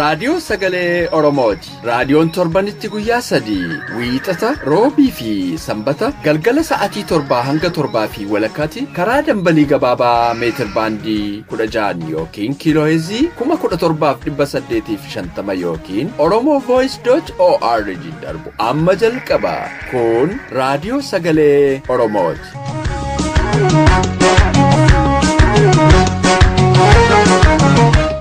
raadiyoo sagalee Oromooti. Raadiyoon torbanitti guyyaa 3 wiixata, roobii fi sanbata galgala sa'aatii 7 hanga 7:30 karaa dambalii gabaabaa meetir baandii 16 yookiin kiilooheezii 17,850 yookiin oromovoice.org darbu amma jalqaba. Kun raadiyoo sagalee Oromooti.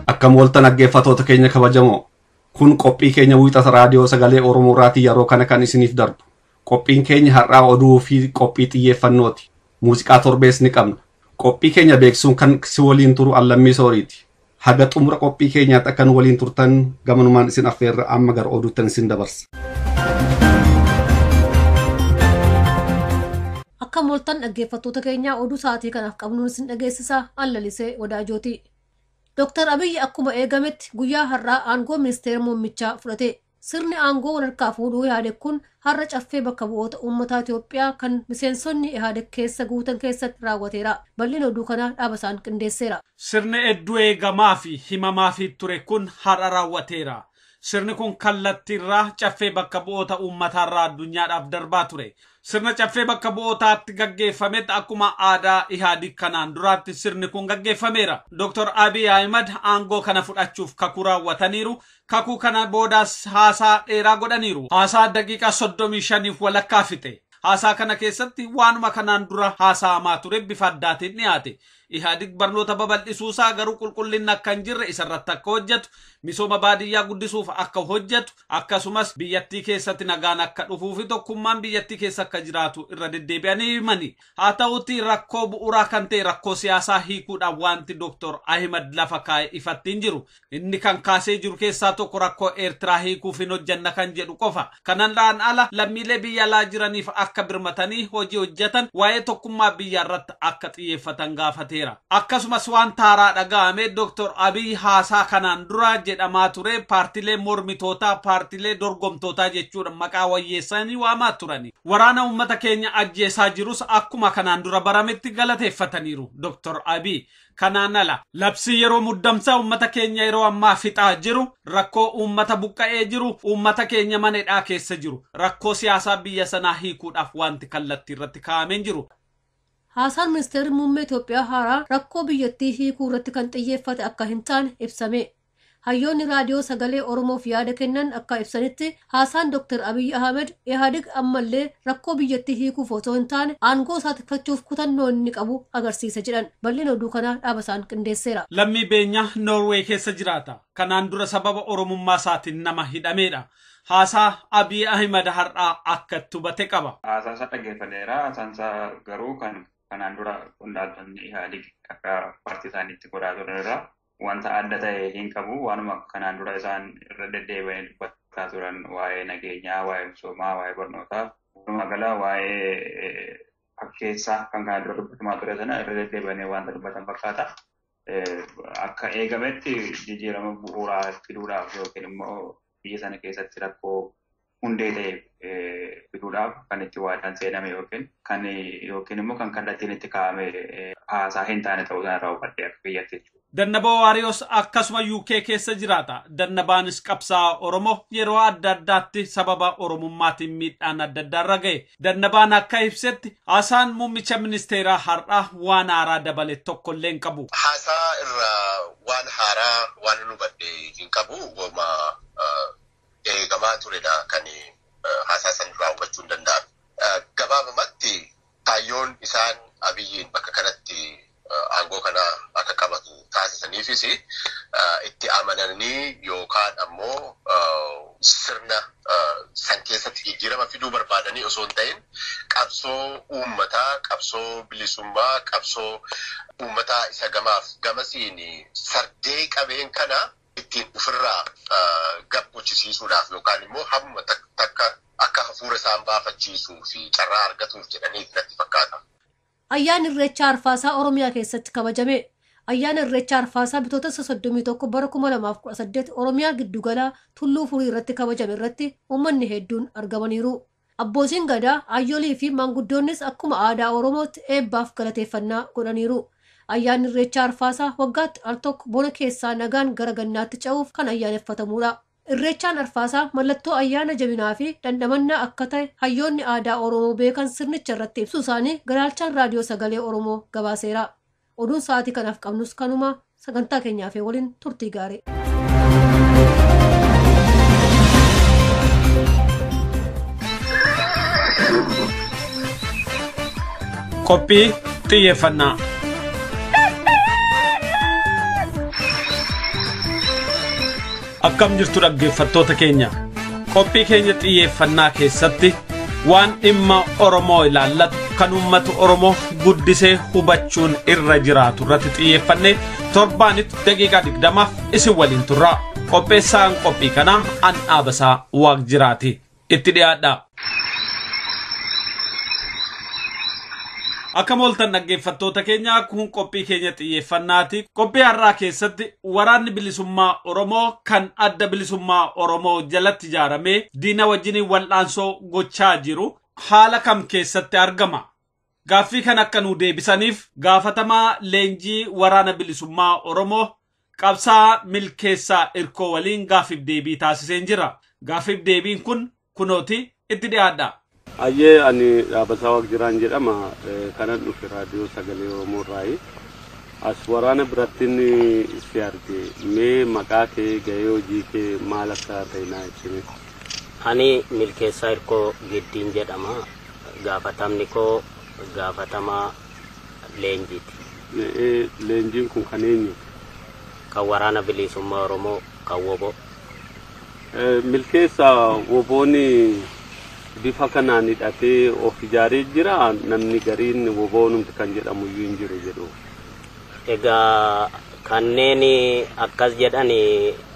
Akkam waltan dhaggeeffattoota keenya kabajamoo, kun qophii keenya wiixata raadiyoo sagalee Oromoo irraatii yeroo kana kan isiniif darbu. Qophiin keenya har'aa oduu fi qophii xiyyeeffannooti. Muuziqaa torbees ni qabna. Qophii keenya beeksisuun kan si waliin turu Allammii Sooriiti. Haga xumura qophii keenyaatti akka nu waliin turtan gamanumaan isin affeerra amma gara oduuttan isin dabarsa. Akkam waltan dhaggeeffattoota keenyaa oduu sa'aatii kanaaf qabnuun isin dhageessisa Allalisee Wadaajooti. Dr. Abiyyi akkuma eegametti guyyaa har'aa aangoo ministeera muummichaa fudhate. Sirni aangoo walharkaa fuudhuu Ihaadeg kun har'a caffee bakka bu'oota uummataa Itoophiyaa kan miseensonni Ihaadeg keessa guutan keessatti raawwateera. Bal'ina oduu kanaa dhaaba isaan qindeesseera. Sirni hedduu eegamaa fi himamaa fi ture kun har'a raawwateera. Sirni kun kallattiirraa caffee bakka bu'oota uummataarraa addunyaadhaaf darbaa ture. Sirna caffee bakka bu'ootaatti gaggeeffametti akkuma aadaa Ihaadeg kanaan duraatti sirni kun gaggeeffameera. Dr. Abiy Ahimad aangoo kana fudhachuuf kakuu raawwataniiru. Kakuu kana boodaas haasaa dheeraa godhaniiru. Haasaa daqiiqaa 35 walakkaa fixe. Haasaa kana keessatti waanuma kanaan dura haasa'amaa ture bifa addaatiin dhiyaate. Ihaadeg barnoota babal'isuusaa garuu qulqullinni akka hin jirre isarratti akka hojjetu, misooma baadiyyaa guddisuuf akka hojjetu, akkasumas biyyattii keessatti nagaan akka dhufuu fi tokkummaan biyyattii keessa akka jiraatu irra deddeebi'anii himani. Haa ta'utti rakkoo bu'uuraa kan ta'e rakkoo siyaasaa hiikuudhaan wanti Dr. Ahimad lafa kaa'e ifatti hin jiru. Inni kan kaasee jiru keessaa tokko rakkoo Eertiraa hiikuuf hin hojjanna kan jedhu qofa. Kanaan ala lammiilee biyya alaa jiraniif akka birmatanii hojii hojjetan waa'ee tokkummaa biyyaa irratti akka xiyyeeffatan gaafateera. Akkasumas waan taaraa dhaga'ame Dr. Abiy haasaa kanaan dura jedhamaa ture paartilee mormitootaa, paartilee dorgomtootaa jechuudha maqaa wayyeessanii waamaa turani. Waraana uummata keenya ajjeesaa jirus akkuma kanaan dura barametti galateeffataniiru Dr. Abiy. Kanaan ala labsii yeroo muddamsaa uummata keenya yeroo ammaa fixaa jiru, rakkoo uummata buqqa'ee jiru, uummata keenya manedhaa keessa jiru, rakkoo siyaasaa biyya sanaa hiikuudhaaf wanti kallattii irratti kaa'amee jiru. Haasaan ministeerri muummee Itoophiyaa haaraa rakkoo biyyattii hiikuu irratti kan xiyyeeffate akka hin taane ibsame. Hayyoonni raadiyoo sagalee Oromoof yaada kennan akka ibsanitti haasaan Dr. Abiy Ahmed Ihaadeg ammallee rakkoo biyyattii hiikuuf otoo hin taane aangoo isaa tikfachuuf kutannoo inni qabu agarsiisa jedhan. Bal'ina oduu kanaa dhaaba isaan qindeesseera. Lammii Beenyaa Noorwee keessa jiraata. Kanaan dura sababa Oromummaa isaatiin nama hidhameedha. Haasaa Abiy Ahmed har'aa akka itti hubate qaba. Haasaa isaa dhaggeeffateera. Haasaan isaa garuu kan kanaan dura qondaaltonni Ihaadeg akka paartii isaaniitti godhaa turanirra wanta adda ta'e hin qabu. Waanuma kanaan dura isaan irra deddeebi'anii dubbataa turan waa'ee nageenyaa, waa'ee misoomaa, waa'ee barnootaa, walumaa gala waa'ee fakkeessaa kan kanaan dura dubbatamaa ture sana irra deddeebi'anii wanta dubbatan fakkaata. Akka eegametti jijjiirama bu'uuraa fiduudhaaf yookiin immoo biyya sana keessatti rakkoo hundee ta'e fiduudhaaf kan itti waadaan seename yookiin immoo kan kallattiin itti kaa'ame haasaa hin taane ta'uu sanarraa hubadhee akka biyyatti jechuudha. Dannabaa Waariyoos akkasuma UK keessa jiraata. Dannabaanis qabsaa'aa Oromoo yeroo adda addaatti sababa Oromummaatiin miidhaan adda addaa irra ga'e. Dannabaan akka ibsetti haasaan muummicha ministeeraa har'aa waan haaraa dabale tokkollee hin qabu. Haasaa irraa waan haaraa waan hin hubadhe hin qabu. Wama eegamaa turedha kan haasaa san irraa hubachuu hin danda'amu. Gabaabumatti kaayyoon isaan Abiyyiin bakka kanatti aangoo kana akka qabatu taasisaniifis itti amananii yookaan ammoo sirna san keessatti jijjiirama fiduu barbaadanii osoo hin ta'in qabsoo uummataa, qabsoo bilisummaa, qabsoo uummataa isa gamaaf gamasiin sardee qabeen kana ittiin ofirraa gabbochisiisuudhaaf yookaan immoo hamma takka akka hafuura isaan baafachiisuu fi carraa argatuuf jedhaniif natti fakkaata. Ayyaanni Irreechaa Arfaasaa Oromiyaa keessatti kabajame. Ayyaana Irreechaa Arfaasaa bitoota 31 bara 2018 Oromiyaa giddugala Tulluu Furii irratti kabajame irratti uummanni hedduun argamaniiru. Abbootiin gadaa, ayyolii fi maanguddoonnis akkuma aadaa Oromootti eebbaaf galateeffannaa godhaniiru. Ayyaanni Irreechaa Arfaasaa waggaatti al tokko bona keessaa nagaan gara gannaatti ce'uuf kan ayyaaneffatamudha. Irreechaan Arfaasaa mallattoo ayyaana jabinaa fi dhandhamannaa akka ta'e hayyoonni aadaa Oromoo beekan sirnicha irratti ibsuu isaanii Galaalchaan Raadiyoo Sagalee Oromoo gabaaseera. Oduun sa'aatii kanaaf qabnus kanuma sagantaa keenyaaf waliin turtii gaarii. Qophii xiyyeeffannaa. Akkam jirtu dhaggeeffattoota keenya. Qophii keenya xiyyeeffannaa keessatti waan dhimma Oromoo ilaallatu kan uummata Oromoo guddisee hubachuun irra jiraatu irratti xiyyeeffannee torbaanitti daqiiqaa 20 isin waliin turra. Qopheessaan qophii kanaa an Dhaabasaa Waaqjiraati. Itti dhiyaadha. Akkam ooltan dhaggeeffattoota keenya, kun qophii keenya xiyyeeffannaati. Qophii har'aa keessatti waraanni bilisummaa Oromoo kan adda bilisummaa Oromoo jalatti ijaaramee diina wajjiniin wal'aansoo gochaa jiru haala kam keessatti argama? Gaaffii kan akka nuu deebisaniif gaafatamaa leenjii waraana bilisummaa Oromoo Qabsaa Milkeessaa Irkoo waliin gaaffiif deebii taasiseen jira. Gaaffiif deebiin kun kunooti itti dhiyaadha. Ayyee, ani Dhaabasaa Waaqjiraan jedhama. Kanan dhufe raadiyoo Sagalee Oromoo irraayi. As waraana birattiin si arge. Mee maqaa kee, gahee hojii kee maal akka ta'e naa ibsine. Ani Milkeessaa Irkoo Giddiin jedhama. Gaafatamni koo gaafatamaa leenjiiti. Leenjiin kun kan eenyuti? Kan waraana bilisummaa Oromoo, kan WBO. Milkeessaa, WBOn bifa kanaan hidhatee of ijaaree jira. Namni gariin WBOnumti kan jedhamu iyyuu hin jiru jedhu. Egaa kanneen akkas jedhan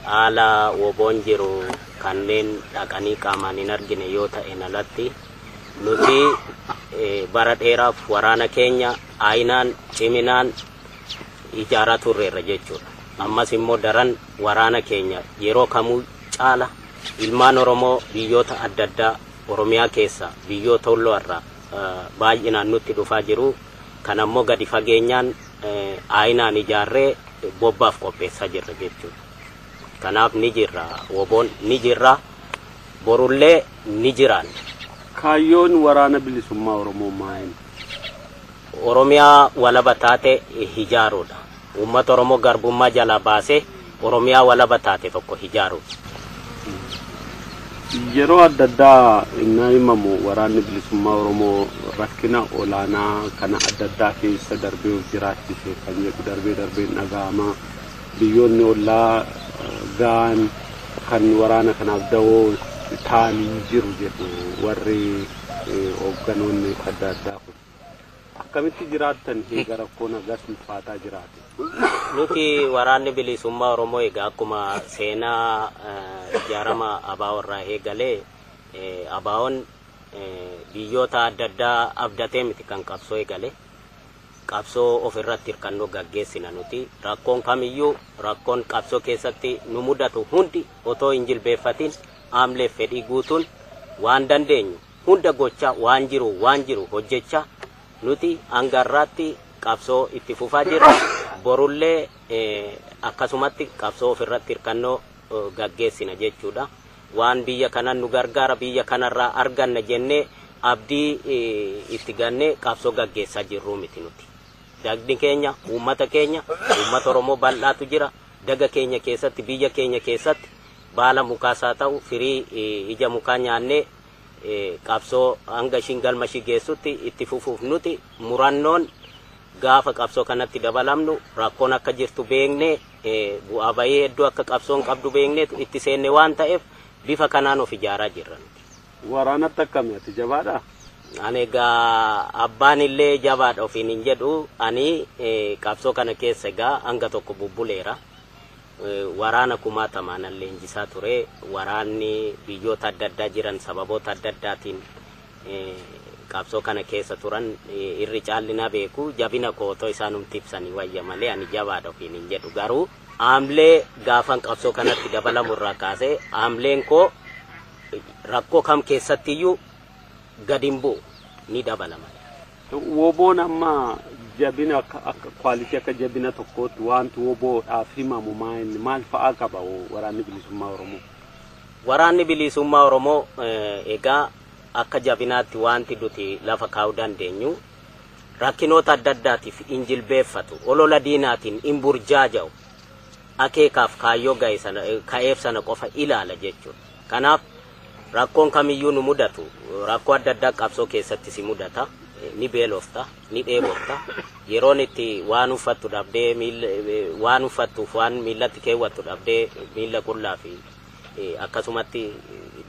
haala WBOn jiru kanneen dhaqanii qaamaan hin argine yoo ta'e alatti nuti bara dheeraaf waraana keenya aayinaan ciminaan ijaaraa turreerra jechuudha. Ammas immoo daran waraana keenya yeroo kamuu caala ilmaan Oromoo biyyoota adda addaa Oromiyaa keessa biyyoota olloo irraa baay'inaan nutti dhufaa jiru. Kan ammoo gadi fageenyaan aayinaan ijaarree bobbaaf qopheessaa jirra jechuudha. Kanaaf ni jirra, WBOn ni jirra, borullee ni jiraan. Kaayyoon waraana bilisummaa Oromoo maali? Oromiyaa walaba taate ijaaruudha. Uummata Oromoo garbummaa jalaa baasee Oromiyaa walaba taate tokko ijaaruudha. Yeroo adda addaa innaa himamu waraanni bilisummaa Oromoo rakkina olaanaa kana adda addaa keessa darbee of jiraachise kan jedhu darbee darbee dhaga'ama. Biyyoonni ollaa ga'an kan waraana kanaaf dawoo ta'an jiru jedhu warri hoogganoonni adda addaa kun. Akkamitti jiraattan eega rakkoon hagas ulfaataa jiraate? Nuti waraanni bilisummaa Oromoo egaa akkuma seenaa ijaarama ABO irraa eegalee ABOn biyyoota adda addaa abdatee miti kan qabsoo eegale. Qabsoo ofirratti hirkannoo gaggeessina nuti. Rakkoon kamiyyuu rakkoon qabsoo keessatti nu mudatu hundi otoo hin jilbeeffatin aamleef fedhii guutuun waan dandeenyu hunda gochaa waan jiru hojjechaa nuti hanga har'aatti qabsoo itti fufaa jirra. Borullee akkasumatti qabsoo ofirratti hirkannoo gaggeessina jechuudha. Waan biyya kanan nu gargaara biyya kanarraa arganna jennee abdii itti gannee qabsoo gaggeessaa jirru miti nuti. Dagni keenya uummata keenya uummata Oromoo bal'aatu jira. Daga keenya keessatti biyya keenya keessatti baala mukaas haa ta'u firii ija mukaa nyaannee qabsoo hanga ishiin galma ishii geessutti itti fufuuf nuti murannoon gaafa qabsoo kanatti dabalamnu rakkoon akka jirtu beeknee bu'aa bahii hedduu akka qabsoon qabdu beekneetu itti seenne waan ta'eef bifa kanaan of ijaaraa jirra nuti. Waraanatti akkami ati jabaadhaa? Ani egaa abbaan illee jabaadha ofiin hin jedhu ani qabsoo kana keessa egaa hanga tokko bubbuleera. Waraana kumaatamaan leenjisaa ture. Waraanni biyyoota adda addaa jiran sababoota adda addaatiin qabsoo kana keessa turan irri caalli beeku jabina koo otoo isaanumti ibsanii wayya malee ani jabaadha ofiin hin jedhu garuu aamlee gaafan qabsoo kanatti dabalamu irraa kaasee aamleen koo rakkoo kam keessattiyyuu gadi hin bu'u ni dabalama. Woboon amma jabina akka quality akka jabina tokkootti wanti woboodhaaf himamu maal fa'aa qaba waraanni bilisummaa Oromoo? Waraanni bilisummaa Oromoo egaa akka jabinaatti wanti nuti lafa kaa'uu dandeenyu rakkinoota adda addaatiif hin jilbeeffatu, olola diinaatiin hin burjaaja'u, akeekaaf kaayyoo ga'e sana ka'eef sana qofa ilaala jechuudha. Kanaaf rakkoon kamiyyuu nu mudatu, rakkoo adda addaa qabsoo keessatti si mudata, ni beelofta, ni dheebofta. Yeroon itti waan uffattu dhabdee waan uffattuuf waan miillatti keewwattu dhabdee miilla qullaa fi akkasumatti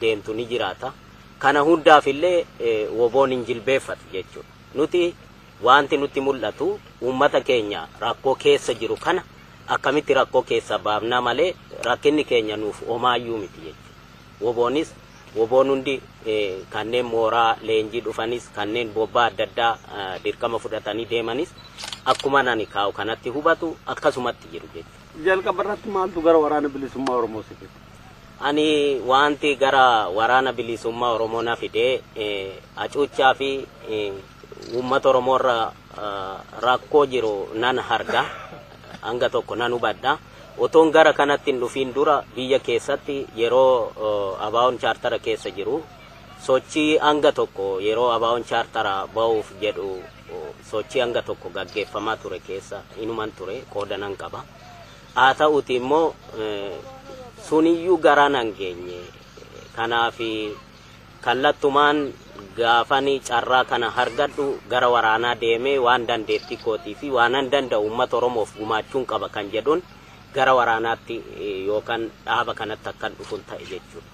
deemtu ni jiraata. Kana hundaaf illee woboon hin jilbeeffatu jechuudha. Nuti wanti nutti mul'atu uummata keenya rakkoo keessa jiru kana akkamitti rakkoo keessa baafnaa malee rakkinni keenya nuuf homaayyuu miti jechuudha. Woboonis woboon hundi kanneen mooraa leenjii dhufanis kanneen bobbaa adda addaa dirqama fudhatanii deemanis akkuma ani kaa'u kanatti hubatu akkasumatti jiru jechuudha. Jalqaba irratti maaltu gara waraana bilisummaa Oromoo si fide? Ani wanti gara waraana bilisummaa Oromoo na fide hacuuccaa fi uummata Oromoo irra rakkoo jiru nan arga, hanga tokko nan hubadha. Otoon gara kanatti hin dhufiin dura biyya keessatti yeroo ABO'n chaartara keessa jiru sochii hanga tokko yeroo ABO'n chaartara ba'uuf jedhu sochii hanga tokko gaggeeffamaa ture keessa inuman ture, qooda nan qaba. Haa ta'uuti immoo suniyyuu garaa nan geenye. Kanaaf kallattumaan gaafani carraa kana argadhu gara waraanaa deemee waan dandeettii kootii fi waan an danda'u uummata Oromoof gumaachuun qaba kan jedhuun gara waraanaatti yookaan dhaaba kanatti akkan dhufuun ta'e jechuudha.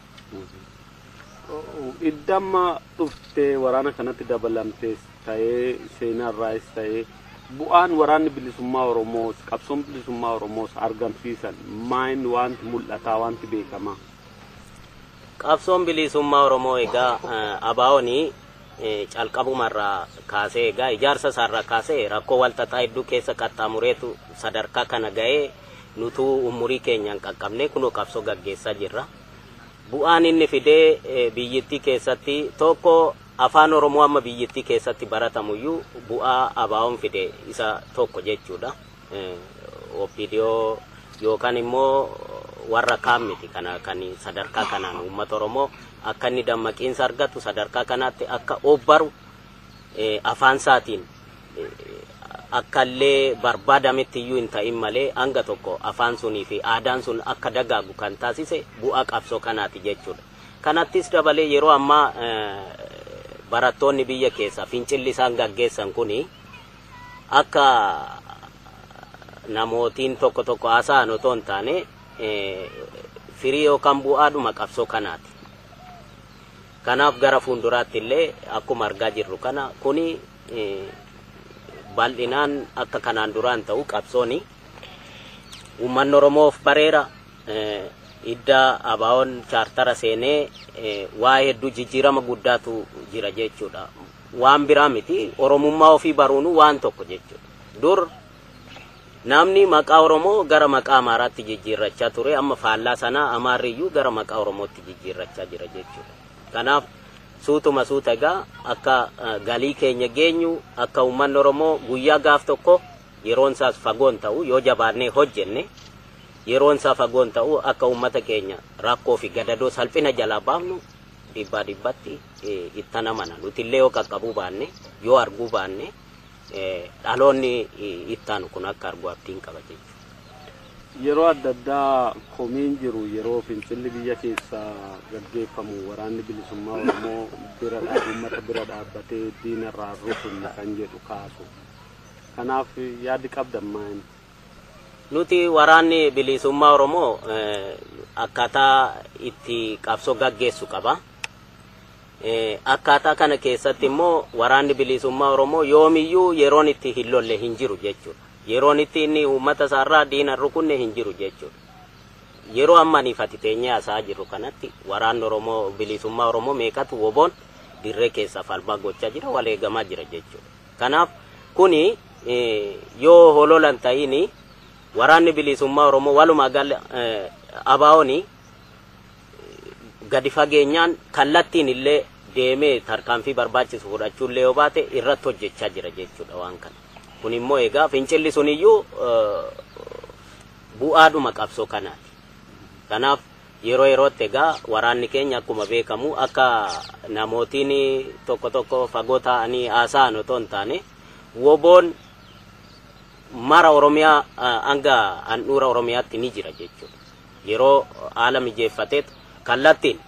Iddamma dhuftee waraana kanatti dabalamtees ta'ee seenarraayis ta'ee bu'aan waraanni bilisummaa Oromoos qabsoon bilisummaa Oromoos argamsiisan maal wanti mul'ataa wanti beekamaa? Qabsoon bilisummaa Oromoo egaa ABO'n calqabumarraa kaasee egaa ijaarsa isaarraa kaasee rakkoo walxaxaa hedduu keessa qaxxaamureetu sadarkaa kana ga'ee nutuu umurii keenyaan qaqqabne kunoo qabsoo gaggeessaa jirra. Bu'aan inni fidee biyyittii keessatti tokko afaan Oromoo amma biyyittii keessatti baratamuyyuu bu'aa ABO'n fide isa tokko jechuudha. OPDO yookaan immoo warra kaan miti kana kan sadarkaa kanaan uummata Oromoo akka inni dammaqiinsa argatu sadarkaa kanaatti akka obbaru afaan isaatiin akka illee barbaadametti iyyuu hin ta'in malee hanga tokko afaan sunii fi aadaan sun akka dagaagu kan taasise bu'aa qabsoo kanaati jechuudha. Kanattis dabalee yeroo ammaa barattoonni biyya keessa fincilli isaan gaggeessan kuni akka namootiin tokko tokko haasa'an otoo hin taane firii yookaan bu'aadhuma qabsoo kanaati. Kanaaf gara fuulduraatti illee akkuma argaa jirru kana kuni bal'inaan akka kanaan duraan ta'u qabsooni uummanni Oromoof bareera idda ABO'n chaartara seenee waa hedduu jijjiirama guddaatu jira jechuudha. Waan biraa miti Oromummaa ofii baruunu waan tokko jechuudha. Dur namni maqaa Oromoo gara maqaa Amaaraatti jijjiirrachaa ture, amma faallaa sanaa Amaarriyyuu gara maqaa Oromootti jijjiirrachaa jira jechuudha. Kanaaf suutuma suuta egaa akka galii keenya geenyu akka uummanni Oromoo guyyaa gaaf tokko yeroon isaas fagoon ta'u yoo jabaannee hojjenne yeroon isaa fagoon ta'u akka uummata keenya rakkoo fi gadadoo salphina jalaa baafnu dhibbaa dhibbatti itti amana. Nuti illee yoo qaqqabuu baanne yoo arguu baanne dhaloonni ittaanu kun akka argu abdiin qaba jechuudha. Yeroo adda addaa komiin jiru yeroo fincilli biyya keessaa gaggeeffamu waraanni bilisummaa Oromoo bira uummata bira dhaabbatee diinarraa rukunna kan jedhu kaasu. Kanaaf yaadi qabdan maal? Nuti waraanni bilisummaa Oromoo akkaataa itti qabsoo gaggeessu qaba. Akkaataa kana keessatti immoo waraanni bilisummaa Oromoo yoomiyyuu yeroon itti hin lolle hin jiru jechuudha. Yeroon itti inni uummata isaarraa diina rukunne hin jiru jechuudha. Yeroo amma ani ifatti teenyee haasa'aa jirru kanatti waraanni Oromoo bilisummaa Oromoo meeqatu woboon dirree keessaa falmaa gochaa jira, wal eegamaa jira jechuudha. Kanaaf kuni yoo hololan ta'ini waraanni bilisummaa Oromoo walumaa gala ABO'n gadi fageenyaan kallattiin illee Deemee tarkaanfii barbaachisu fudhachuullee yoo baate irratti hojjechaa jira jechuudha waan kana. Kun immoo egaa fincilli suniyyuu bu'aadhuma qabsoo kanaati. Kanaaf yeroo yerootti egaa waraanni keenya akkuma beekamu akka namootiin tokko tokko fagoo ta'anii haasa'an otoo hin taane woboon mara Oromiyaa hanga handhuura Oromiyaatti ni jira jechuudha. Yeroo haala mijeeffateetu kallattiin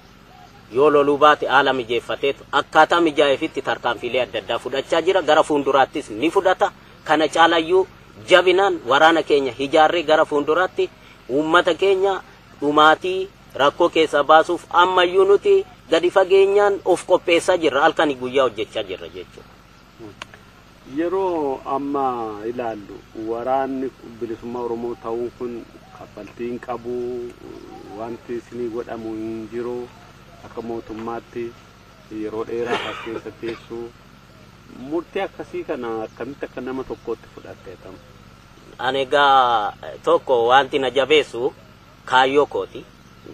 yoo loluu baate haala mijeeffateetu akkaataa mijaa'eefitti tarkaanfiilee adda addaa fudhachaa jira. Gara fuulduraattis ni fudhata. Kana caalayyuu jabinaan waraana keenya ijaarree gara fuulduraatti uummata keenya dhumaatii rakkoo keessaa baasuuf ammayyuu nuti gadi fageenyaan of qopheessaa jirra. Halkanii guyyaa hojjechaa jirra jechuudha. Yeroo amma ilaallu waraanni bilisummaa Oromoo ta'uun kun kaffaltii hin qabu, wanti isinii godhamu hin jiru, akka mootummaatti yeroo dheeraa as keessa teessu. Murtii akkasii kana akkamitti akka nama tokkootti fudhatteetama? Ani egaa tokko wanti na jabeessu kaayyoo kooti.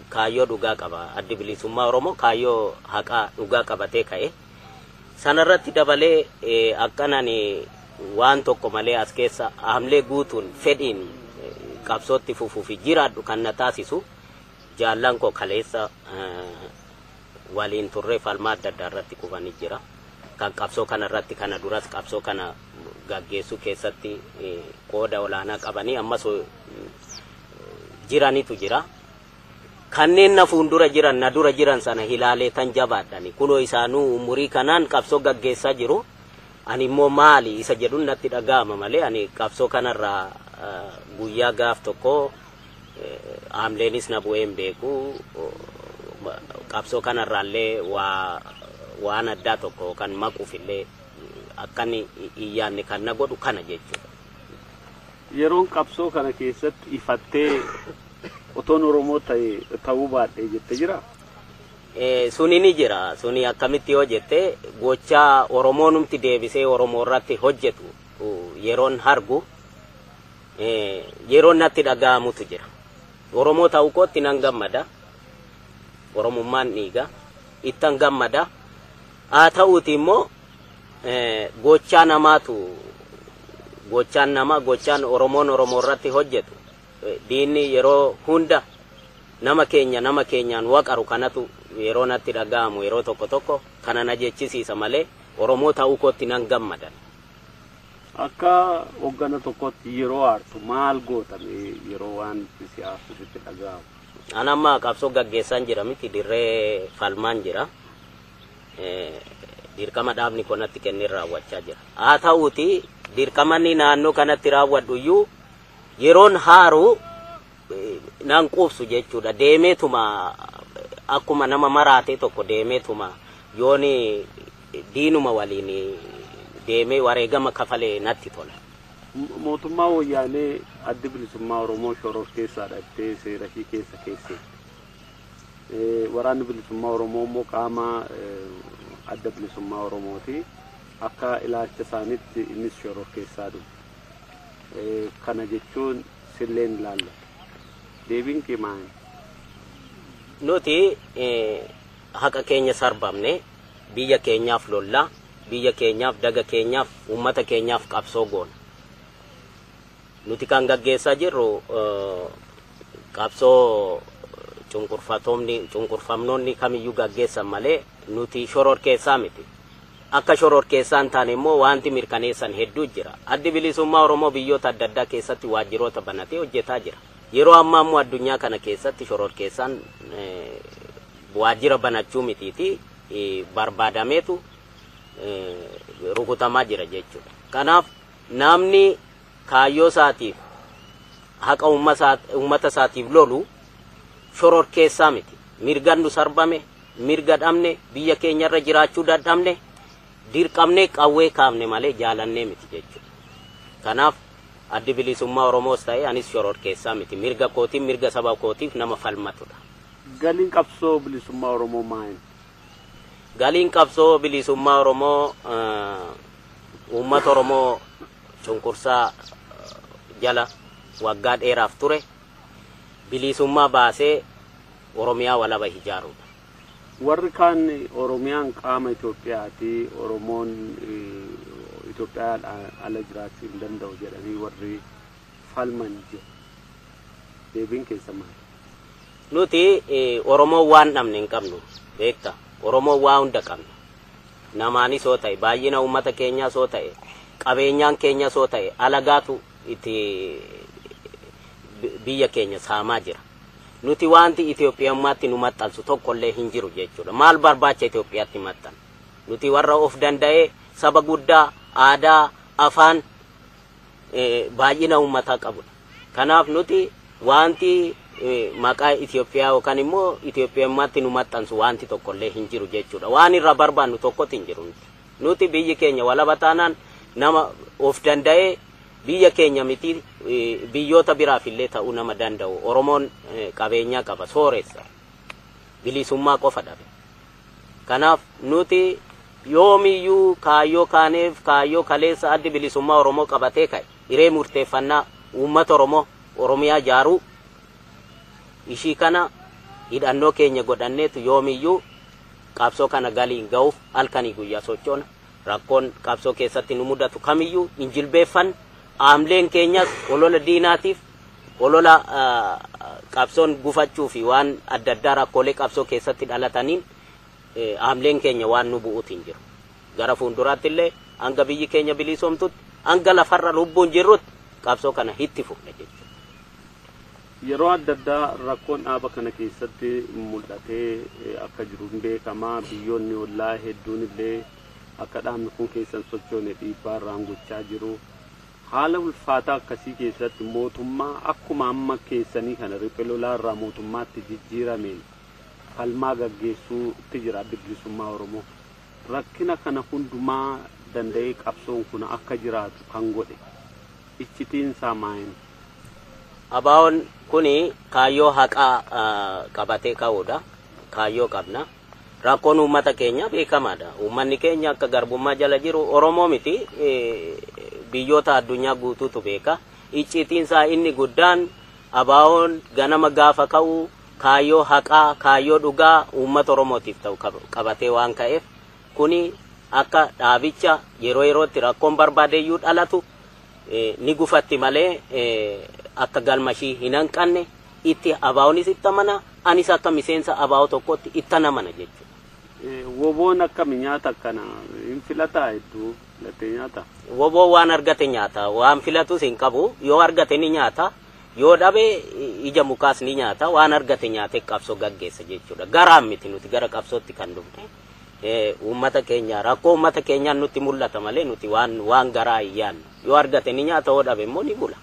Kaayyoo dhugaa qaba. Addi bilisummaa Oromoo kaayyoo haqaa dhugaa qabatee ka'e. Sanarratti dabalee akkanan waan tokko malee as keessa hamlee guutuun fedhiin qabsootti fufuuf jiraadhu kan na taasisu jaallan koo kaleessa waliin turree falmaa adda addaa irratti kufanii jira. Kan qabsoo kana irratti kana duras qabsoo kana gaggeessuu keessatti qooda olaanaa qabanii ammas jiranitu jira. Kanneen na fuuldura jiran na dura jiran sana ilaalee tan jabaadhani. Kunoo isaanuu umurii kanaan qabsoo gaggeessaa jiru. Ani immoo maali isa jedhuun natti dhaga'ama malee ani qabsoo kanarraa guyyaa gaaf tokko haamleenis na bu'ee hin beeku. Qabsoo kanarraallee waan addaa tokko kan maquuf illee akkan hin yaadne kan na godhu kana jechuudha. Yeroon qabsoo kana keessatti ifattee otoon Oromoo ta'uu baadhee jettee jiraa? Suni ni jira. Suni akkamitti yoo jette gochaa Oromoonumti deebisee Oromoo irratti hojjetu yeroon argu yeroon natti dhaga'amutu jira. Oromoo ta'uu kootti nan gammada. Oromummaan dhiiga. Ittan gammada. Haa ta'uuti immoo gochaa namaatu gochaan nama gochaan Oromoon Oromoo irratti hojjetu diinni yeroo hunda nama keenya nama keenyaan waqaru kanatu yeroo natti dhaga'amu yeroo tokko tokko kana na jechisiisa malee Oromoo ta'uu kootti nan gammadan. Akka hoggana tokkotti yeroo aartu maal gootame yeroo waan siyaasa sitti dhaga'amu? An amma qabsoo gaggeessaan jira miti dirree falmaan jira. Dirqama dhaabni koo natti kenneen raawwachaa jira. Haa ta'uuti dirqamanni naannoo kanatti raawwadhu iyyuu yeroon haaru nan quubsu jechuudha. Deemeetuma akkuma nama maraate tokko deemeetuma yooni diinuma waliin deemee wareegama kafalee natti tola. Mootummaa wayyaanee addi bilisummaa Oromoo shoroof keessaa dhattee seera ishii keessa keesseetti. Waraanni bilisummaa Oromoo immoo qaama adda bilisummaa Oromooti. Akka ilaalcha isaaniitti innis shoroof keessaa dhufe. Kana jechuun silleen ilaallatu. Deebiin kee maali? Nuti haqa keenya sarbamne biyya keenyaaf lollaa, biyya keenyaaf daga keenyaaf uummata keenyaaf qabsoo goona. Nuti kan gaggeessaa jirru qabsoo cunqurfamnoonni kamiyyuu gaggeessan malee nuti shoror keessaa miti. Akka shoror keessaa hin taane immoo wanti mirkaneessan hedduu jira. Addi bilisummaa Oromoo biyyoota adda addaa keessatti waajjiroota banatee hojjetaa jira. Yeroo ammaa immoo addunyaa kana keessatti shoror keessaan waajjira banachuu mitiiti barbaadameetu rukutamaa jira jechuudha. Kanaaf namni kaayyoo isaatiif haqa uummata isaatiif lolu shoror keessaa miti. Mirgan nu sarbame, mirga dhabne, biyya keenyarra jiraachuu dadhabne, dirqamnee qawwee kaafne malee jaalannee miti jechuudha. Kanaaf addi bilisummaa Oromoos ta'e anis shoror keessaa miti. Mirga kootiif, mirga saba kootiif nama falmatudha. Galiin qabsoo bilisummaa Oromoo maali? Galiin qabsoo bilisummaa Oromoo uummata Oromoo cunqursaa jala waggaa dheeraaf ture bilisummaa baasee Oromiyaa walaba ijaaruudha. Warri kaan Oromiyaan qaama Itoophiyaati, Oromoon Itoophiyaa ala jiraachuu hin danda'u jedhanii warri falman jiru. Deebiin keessa maali? Nuti Oromoon waan dhabne hin qabnu beekta. Oromoon waa hunda qabna. Namaanis yoo ta'e, baay'ina uummata keenyaas yoo ta'e, qabeenyaan keenyas yoo ta'e, alagaatu itti biyya keenya saamaa jira. Nuti wanti Itoophiyummaatti nu maxxansu tokkollee hin jiru jechuudha. Maal barbaacha Itoophiyaatti maxxan? Nuti warra of danda'ee saba guddaa, aadaa, afaan, baay'ina uummataa qabudha. Kanaaf nuti wanti maqaa Itoophiyaa yookaan immoo Itoophiyummaatti nu maxxansu wanti tokkollee hin jiru jechuudha. Waan irraa barbaannu tokkotti hin jiru nuti. Nuti biyyi keenya walaba taanaan nama of danda'ee biyya keenya miti biyyoota biraaf illee ta'uu nama danda'u. Oromoon qabeenyaa qaba, sooressa. Bilisummaa qofa dhabe. Kanaaf nuti yoomiyyuu kaayyoo kaaneef kaayyoo kaleessa addi bilisummaa Oromoo qabatee ka'e hiree murteeffannaa uummata Oromoo Oromiyaa ijaaruu ishii kana hidhannoo keenya godhanneetu yoomiyyuu qabsoo kana galiin ga'uuf halkanii guyyaa sochoona. Rakkoon qabsoo keessatti nu mudatu kamiyyuu hin jilbeeffannu. Aamleen keenyas olola diinaatiif olola qabsoon gufachuu fi waan adda addaa rakkoolee qabsoo keessatti dhalataniin aamleen keenya waan nu bu'uutu hin jiru. Gara fuulduraatti illee hanga biyyi keenya bilisoomtutti hanga lafarra lubbuun jirrutti qabsoo kana itti fufna jechuudha. Yeroo adda addaa rakkoon dhaaba kana keessatti mul'atee akka jiru hin beekamaa. Biyyoonni ollaa hedduun illee akka dhaabni kun keessan sochoone dhiibbaa irraan gochaa jiru. Haala ulfaataa akkasii keessatti mootummaa akkuma amma keessanii kana riphee lolaa irraa mootummaatti jijjiirameen falmaa gaggeessuutti jira addi bilisummaa Oromoo. Rakkina kana hundumaa danda'ee qabsoon kun akka jiraatu kan godhe iccitiin isaa maali? Abaa'oon kuni kaayyoo haqaa qabatee ka'uudha. Kaayyoo qabna. Rakkoon uummata keenya beekamaadha. Uummanni keenya akka garbummaa jala jiru Oromoo miti biyyoota addunyaa guutuutu beeka. Icciitiin isaa inni guddaan abaa'oon ganama gaafa ka'u kaayyoo haqaa, kaayyoo dhugaa uummata Oromootiif ta'u qabatee waan ka'eef kuni akka dhaabicha yeroo yerootti rakkoon barbaadeyyuu dhalatu ni gufatti malee akka galma ishii hin hanqanne itti abaa'oonis itti amana, anis akka miseensa abaa'oo tokkotti itti amana jechuudha. Woboon akkami nyaata akkana hin filataa hedduu filatee nyaata? Woboo waan argate nyaata, waan filatus hin qabu, yoo argate ni nyaata, yoo dhabe ija mukaas ni nyaata, waan argate nyaatee qabsoo gaggeessa jechuudha. Garaan miti nuti gara qabsootti kan dhufne. Uummata keenya rakkoo uummata keenyaan nutti mul'ata malee nuti waan garaa hin yaadnu. Yoo argate ni nyaata, yoo dhabe immoo ni bula.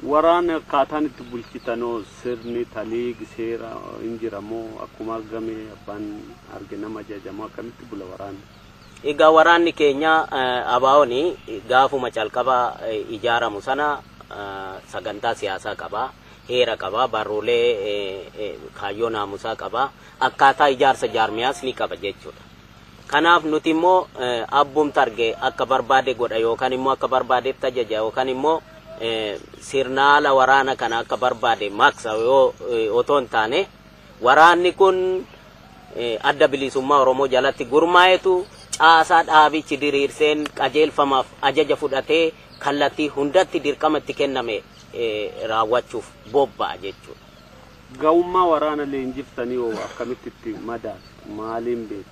Waraana akkaataan itti bulchitanoo sirni taliig seera hin jiramoo akkuma argame abbaan arge nama ajajamoo akkamitti bula waraanni? Egaa waraanni keenya abaa'oon gaafuma calqaba ijaaramu sana sagantaa siyaasaa qaba, heera qaba, barruulee kaayyoo naamusaa qaba, akkaataa ijaarsa jaarmiyaas ni qaba jechuudha. Kanaaf nuti immoo abbumti arge akka barbaade godha yookaan immoo akka barbaadetti ajaja yookaan immoo sirna haala waraana kana akka barbaade maqsa yoo otoo hin taane waraanni kun adda bilisummaa Oromoo jalatti gurmaa'etu caasaa dhaabichi diriirseen qajeelfamaaf ajaja fudhatee kallattii hundatti dirqama itti kenname raawwachuuf bobba'a jechuudha. Ga'ummaa waraana leenjiftanii hoo akkamitti itti madaaltu? Maaliin beektu?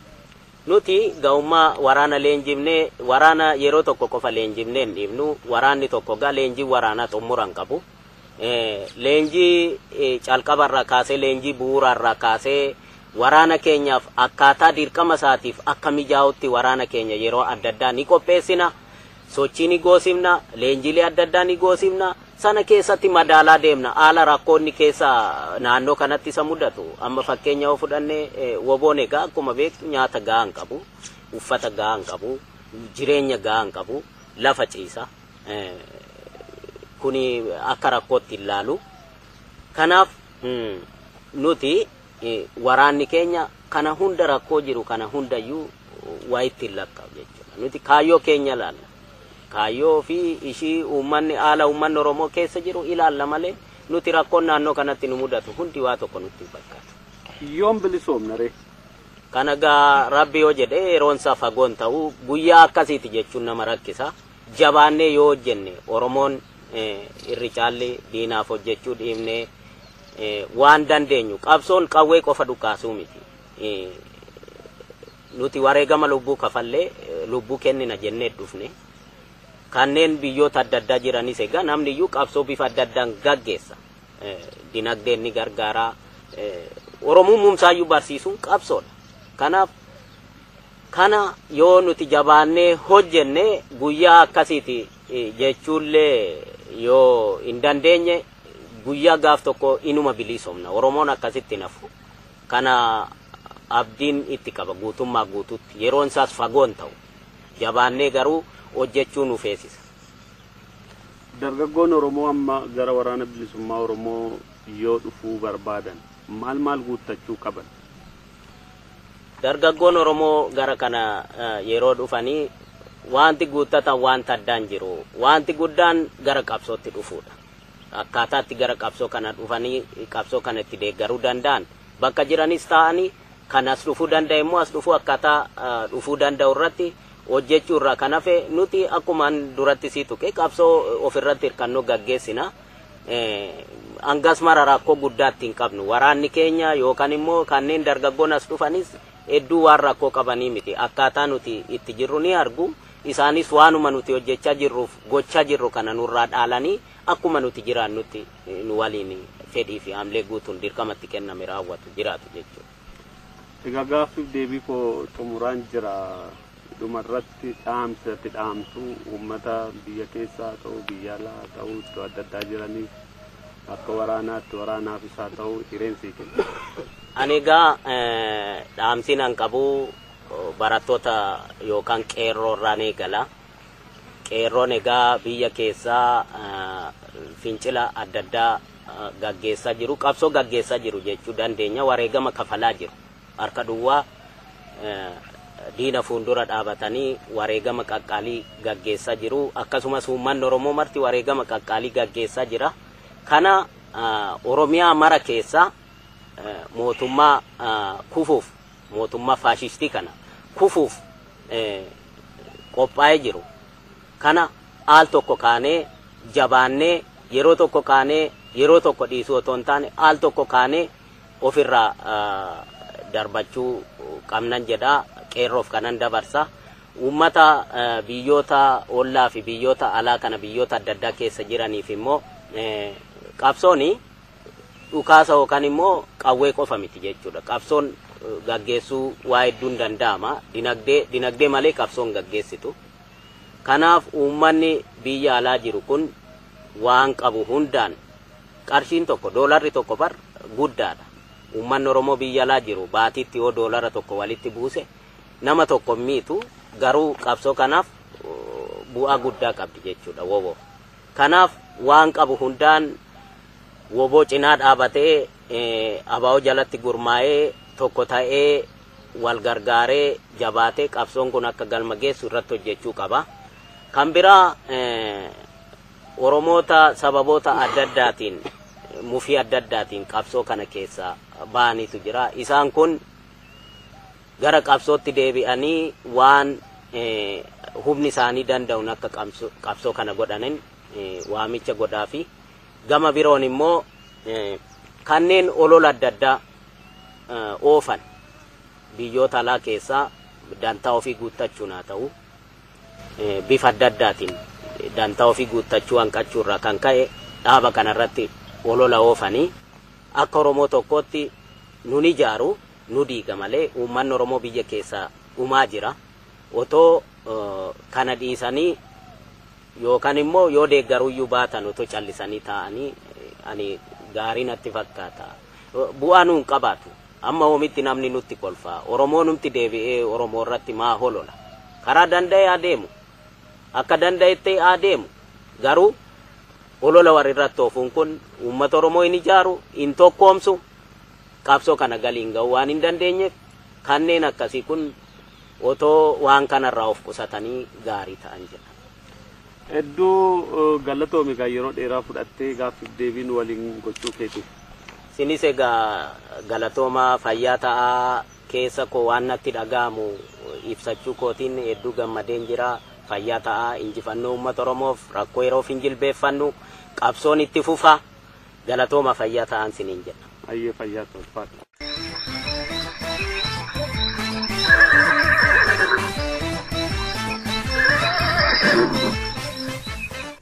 Nuti ga'ummaa waraana leenjifnee waraana yeroo tokko qofa leenjifnee hin dhiifnu. Waraanni tokko gaa leenjii waraanaa xumura hin qabu. Leenjii calqabarraa kaasee leenjii bu'uurarraa kaasee waraana keenyaaf akkaataa dirqama isaatiif akka mijaa'utti waraana keenya yeroo adda addaa ni qopheessina. Sochii ni goosifna, leenjiilee adda addaa ni goosifna. Sana keessatti madaalaa deemna. Haala rakkoonni keessa naannoo kanatti isa mudatu. Amma fakkeenya yoo fudhanne woboon egaa akkuma beektu nyaata gahaa hin qabu, uffata gahaa hin qabu, jireenya gahaa hin qabu, lafa ciisa. Kuni akka rakkootti ilaalu. Kanaaf nuti waraanni keenya kana hunda rakkoo jiru kana hundayyuu waa ittiin lakkaa'u jechuudha. Nuti kaayyoo keenya ilaalla. Kaayyoo fi ishii uummanni haala uummanni Oromoo keessa jiru ilaalla malee nuti rakkoon naannoo kanatti nu mudatu hundi waa tokko nutti hin fakkaatu. Yoom bilisoomna ree? Kana gaa Rabbi yoo jedhe yeroon isaa fagoon ta'u guyyaa akkasiiti jechuun nama rakkisa. Jabaannee yoo hojjenne Oromoon irri caalli diinaaf hojjechuu dhiibnee waan dandeenyu qabsoon qawwee qofa dhukaasuu miti. Nuti wareegama lubbuu kafallee lubbuu kennina jennee dhufne. Kanneen biyyoota adda addaa jiranis egaa namni iyyuu qabsoo bifa adda addaan gaggeessa. Dinagdeen ni gargaara. Oromummaa barsiisuun qabsoodha. Kanaaf kana yoo nuti jabaannee hojjenne guyyaa akkasiiti jechuullee yoo hin dandeenye guyyaa gaaf tokko inuma bilisoomna. Oromoon akkasitti nafu. Kana abdiin itti qaba guutummaa guutuutti. Yeroon isaas fagoon ta'u. Jabaannee garuu hojjechuu nu feesisa. Dargaggoon Oromoo amma gara waraana bilisummaa Oromoo yoo dhufuu barbaadan maal maal guuttachuu qaban? Dargaggoon Oromoo gara kana yeroo dhufanii wanti guuttatan wanta addaan jiru. Wanti guddaan gara qabsootti dhufuudha. Akkaataatti gara qabsoo kana dhufanii qabsoo kana itti deeggaruu danda'an bakka jiranis ta'anii kan as dhufuu danda'e immoo as dhufuu akkaataa dhufuu danda'u irratti hojjechuu irraa kan hafe nuti akkumaan duratti sii tuqe qabsoo ofirratti hirkannoo gaggeessina. Hangas mara rakkoo guddaatti hin qabnu. Waraanni keenya yookaan immoo kanneen dargaggoon as dhufanis hedduu waan rakkoo qabanii miti. Akkaataa nuti itti jirru ni argu. Isaanis waanuma nuti hojjechaa jirruuf gochaa jirru kana nurraa dhaalanii akkuma nuti jiraannutti nu waliin fedhii fi haamlee guutuun dirqamatti kenname raawwatu jiraatu jechuudha. Egaa gaaffiif deebii koo xumuraan jira. Dhumarratti dhaamsatti dhaamsu uummata biyya keessaa ta'u biyya alaa ta'u iddoo adda addaa jiraniif akka waraanaatti waraanaafis haa ta'u hireen sii kenna. Ani egaa dhaamsiin an qabu barattoota yookaan qeerroo irraan eegala. Qeerroon egaa biyya keessaa fincila adda addaa gaggeessaa jiru, qabsoo gaggeessaa jiru jechuu dandeenya. Wareegama kafalaa jiru. Harka duwwaa diina fuuldura dhaabatanii wareegama qaqqaalii gaggeessaa jiru. Akkasumas uummanni Oromoo marti wareegama qaqqaalii gaggeessaa jira. Kana Oromiyaa mara keessaa mootummaa kufuuf, mootummaa faashistii kana kufuuf qophaa'ee jiru. Kana al tokko kaanee jabaannee yeroo tokko kaanee yeroo tokko dhiisuu otoo hin taane al tokko kaanee ofirraa darbachuu qabnan jedha. Qeerroof kanan dabarsa. Uummata biyyoota ollaa fi biyyoota alaa kana biyyoota adda addaa keessa jiraniif immoo qabsooni dhukaasa yookaan immoo qawwee qofa miti jechuudha. Qabsoon gaggeessuu waa hedduun danda'ama. Dinagdee malee qabsoon gaggeessitu. Kanaaf uummanni biyya alaa jiru kun waan qabu hundaan qarshiin tokko doolarri tokko bar guddaadha. Uummanni Oromoo biyya alaa jiru baatiitti yoo doolara tokko walitti buuse nama tokko miitu garuu qabsoo kanaaf bu'aa guddaa qabdi jechuudha woboo. Kanaaf waan qabu hundaan woboo cinaa dhaabatee abaa'oo jalatti gurmaa'ee tokko ta'ee wal gargaaree jabaatee qabsoon kun akka galma geessu irratti hojjechuu qaba. Kan biraa Oromoota sababoota adda addaatiin mufii adda addaatiin qabsoo kana keessa ba'aniitu jira. Isaan kun gara qabsootti deebi'anii waan humni isaanii danda'uun akka qabsoo kana godhanin waamicha godhaa fi gama biroon immoo kanneen olola adda addaa oofan biyyoota alaa keessaa dantaa ofii guuttachuun haa ta'u bifa adda addaatiin dantaa ofii guuttachuu hanqachuu irraa kan ka'e dhaaba kanarratti olola oofanii akka Oromoo tokkootti nun ijaaru nu diiga malee uummanni Oromoo biyya keessaa dhumaa jira. Otoo kana dhiisanii yookaan immoo yoo deeggaruyyuu baatan otoo callisanii taa'anii ani gaarii natti fakkaata. Bu'aa nuun qabaatu. Amma oomitti namni nutti kolfa. Oromoo numti deebi'ee Oromoo irratti maa holola. Karaa danda'e adeemu. Akka danda'etti adeemu. Garuu olola warri irratti oofuun kun uummata Oromoo hin ijaaru, hin tokkoomsu, qabsoo kana galiin ga'uu waan hin dandeenyeef kanneen akkasii kun otoo waan kanarraa of qusatanii gaarii ta'an jedha. Hedduu galatoomi egaa yeroo dheeraa fudhattee gaaffiif deebiin waliin gochuu keetiif. Sinis egaa galatooma fayyaa ta'aa Keessa koo waan natti dhaga'amu ibsachuu kootiin hedduu gammadeen jira. Fayyaa ta'aa. Injifannoo uummata Oromoof. Rakkoo yeroof hin jilbeeffannu, qabsoon itti fufa. Galatooma, fayyaa ta'aan siniin jedha. Ayyee, fayyaa tolfaadha.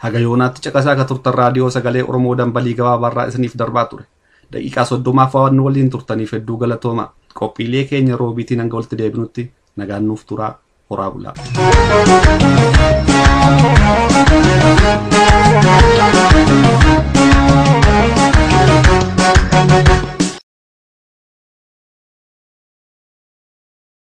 Haga yoonaatti caqasaa akka turtan raadiyoo sagalee Oromoo dambalii gabaabaarraa isiniif darbaa ture. Daqiiqaa 30f waan waliin turtaniif hedduu galatooma. Qophiilee keenya roobiitiin hanga walitti deebinutti nagaan nuuf turaa, horaa bulaa.